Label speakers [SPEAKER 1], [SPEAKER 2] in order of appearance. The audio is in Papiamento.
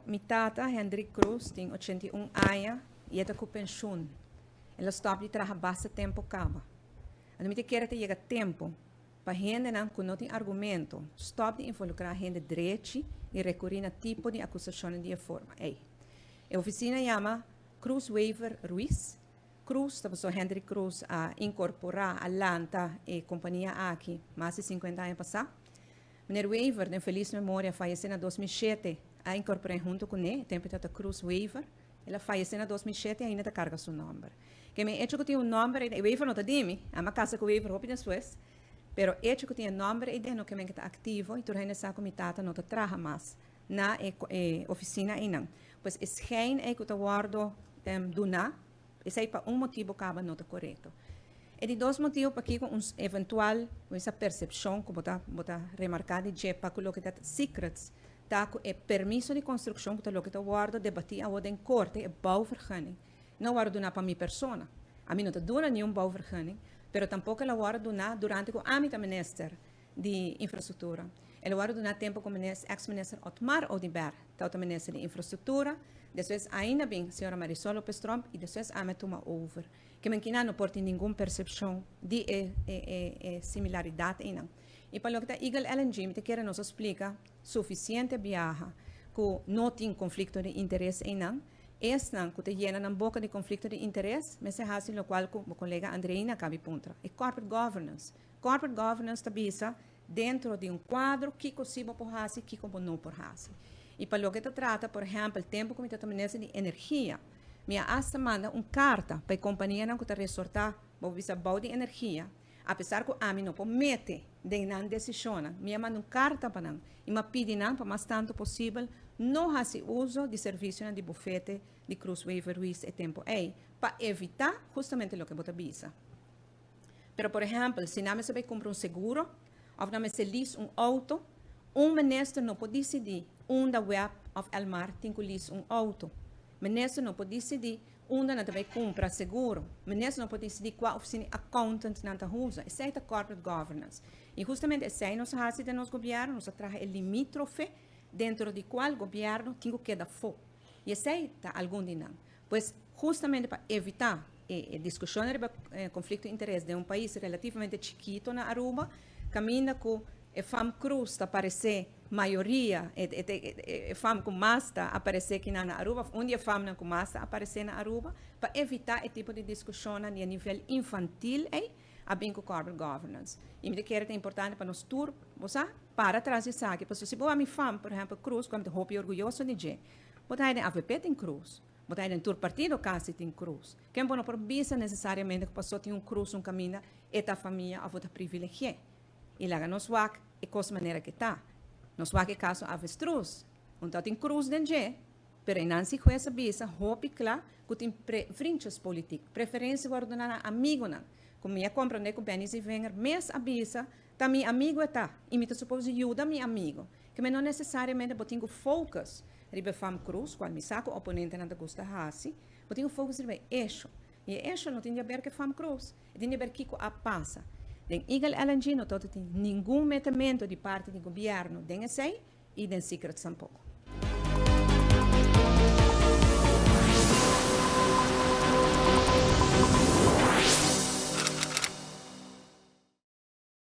[SPEAKER 1] Mi tata, Hendrik Croes, tin 81 aña y e ta cu pensioen. El a stop di traha basta tempo caba. Anto mi ta kere ta yega tempo pa hendenan cu no tin argumento stop di involucra hende drechi y recuri na tipo di acusacionnan di e forma ey. E oficina yama Croes Wever Ruiz. Croes ta pasobra Hendrik Croes a incorpora, a lanta e compania aki mas di 50 aña pasa. Meneer Wever, den feliz memoria, fayece na 2007, a incorpora hunto cu ne, e tempo e tata Croes Wever. El a fayece na 2007 y ainda ta carga su nomber. Ke men hecho cu tin un nomber ey, Wever no ta di mi, ami a casa cu Wever hopi despues, pero hecho cu tin e nomber ey den no ke men ke ta activo y tur hende sa cu mi tata no ta traha mas na e oficina eynan. Pues e schijn ey cu ta wordo duna, esey pa un motibo caba no ta corecto. E di dos motibo pakico un eventual esa percepcion cu bo ta remarca di dje pa cu loke ta secrets ta cu e permiso di construccion cu ta loke ta wordo debati awo den corte, e bouwvergunning, no wordo duna pa mi persona. Ami no ta duna ningun bouwvergunning, pero tampoco el a wordo duna durante cu ami ta minister di infrastructura. El a wordo duna tempo cu ex-minister Otmar Oduber ta minister di infrastructura, despues ainda bin señora Marisol Lopez Tromp y despues ami a tuma over. Ke men kina no por tin ningun percepcion di e similaridad einan. Y pa loke ta Eagle LNG, mi ta kere nos explica suficiente biaha cu no tin conflicto di interes einan. Esnan cu ta yena nan boca di conflicto di interes, mester hasi locual cu mi colega Andreina a caba di puntra. E corporate governance. Corporate governance ta bisa dentro di un cuadro kico si bo por hasi, kico bo no por hasi. Y pa loke ta trata, por ehempel, tempo cu mi ta minister di energia, mi a hasta manda un carta pa e companianan cu ta resorta bo bisa bou di energia, apesar cu ami no por mete den nan decisionnan, mi a manda un carta pa nan y mi a pidi nan pa mas tanto posibel no hasi uso di servicionan di bufete di Croes Wever Ruiz e tempo ey, pa evita justamente loke bo ta bisa. Pero, por ehempel, si nan mester bay cumpra un seguro, of nan mester lease un auto, un minister no por dicidi unda WEB of Elmar tin cu lease un auto. Minister no por dicidi unda nan ta bay cumpra seguro. Minister no por dicidi cua oficina accountant nan ta usa. Esey ta corporate governance. Y justamente esey nos a haci den nos gobierno, nos a traha e limitrofe dentro di cual gobierno tin cu keda fo. Y esey ta algun di nan. Pues, justamente pa evita e discusion riba conflicto di interes den un pais relativamente chikito na Aruba, caminda cu e fam Croes ta aparece mayoria, e fam cu mas ta aparece aki na Aruba, un di e famnan cu mas ta aparece na Aruba, pa evita e tipo di discusion na nivel infantil ey, a bin cu corporate governance. Y mi ta kere ta importante pa nos tur, bo sa, para tras di esaki, pasobra si bo a mi fam, por ehempel Croes, cu ami ta hopi orguyoso di dje, bo ta hay den AVP tin Croes, bo ta hay den tur partido casi tin Croes. Ken bo no por bisa necesariamente cu paso tin un Croes un caminda, e ta famia of bo ta privilegie. Y laga nos wak e cos manera cu ta. Nos wak e caso Avestruz, un ta tin Croes den dje, pero e Nancy Juez a bisa hopi cla cu tin vriendjespolitiek, preferencia wordo duna na amigonan. Cu mi a comprende cu Benny Zievinger mes a bisa, ta mi amigo e ta, y mi ta suppose yuda mi amigo. Ke men no necesariamente bo tin cu focus riba fam Croes, cual mi sa cu oponentenan ta gusta hasi, bo tin cu focus riba e hecho. Y e hecho no tin di haber cu fam Croes, e tin di haber kico a pasa. Den Eagle LNG no ta tin ningun metemento di parti di gobierno den esey y den secrets tampoco.